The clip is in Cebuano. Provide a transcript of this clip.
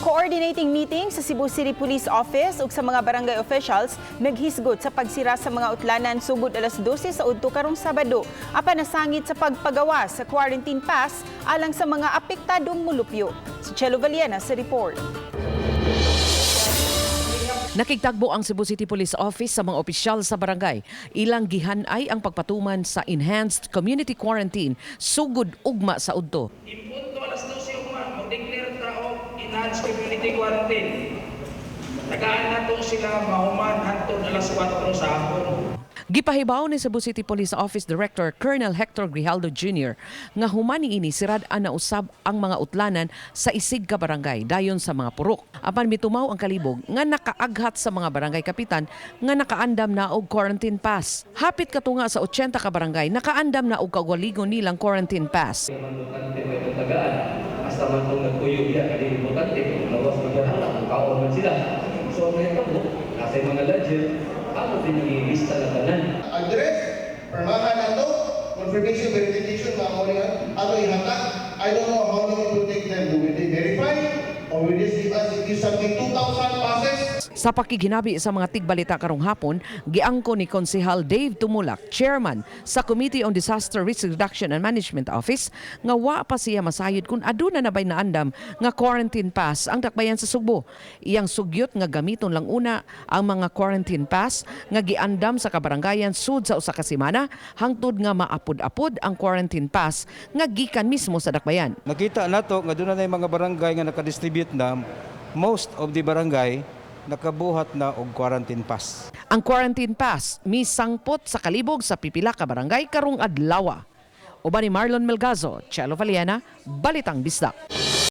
Coordinating meeting sa Cebu City Police Office ug sa mga barangay officials naghisgot sa pagsira sa mga utlanan sugod alas 12 sa udto karong Sabado. Apan nasangit sa pagpagawa sa quarantine pass alang sa mga apektadong mulupyo. Si Chelo Valiena sa report. Nakigtagbo ang Cebu City Police Office sa mga opisyal sa barangay. Ilang gihanay ang pagpatuman sa enhanced community quarantine sugod ugma sa udto. Impunto alas 12 ugma, mag-declare ta og enhanced community quarantine. Tagaan nato sila mahuman hantod alas 4 sa hapon. Gipahibaw ni Cebu City Police Office Director Colonel Hector Grijaldo Jr. nga human niini, sirad-an na usab ang mga utlanan sa isig ka barangay dayon sa mga purok. Apan mitumaw ang kalibog nga nakaaghat sa mga barangay kapitan nga nakaandam na og quarantine pass. Hapit katunga sa 80 ka barangay nakaandam na og kaugalingon nilang quarantine pass. Importante mo itong tagaan. Hasta man itong nagkuyog diya, kadi importante, kung lawas magkahala, kung kaon man sila. So ang nahitabo, nasa yung mga ledger, ako din ang ilista na tanan. Address, permahan nato, confirmation, verification, mga mo nga, ato ihatag. I don't know how long it will take them. Will they verify? Or will this give us, if you submit 2,000 passes? Sa pakighinabi sa mga tigbalita karong hapon, giangko ni Konsehal Dave Tumulak, chairman sa Committee on Disaster Risk Reduction and Management Office, nga wa pa siya masayod kung aduna na ba'y naandam nga quarantine pass ang dakbayan sa Sugbo. Iyang sugyot nga gamiton lang una ang mga quarantine pass nga giandam sa kabarangayan sud sa usa ka semana hangtod nga maapod-apod ang quarantine pass nga gikan mismo sa dakbayan. Nakita nato nga doon na mga barangay nga nakadistribute na, most of the barangay nakabuhat na og quarantine pass. Ang quarantine pass misangpot sa kalibog sa pipila ka barangay karong adlawa. Uban ni Marlon Melgazo, Chelo Valiena, Balitang Bisdak.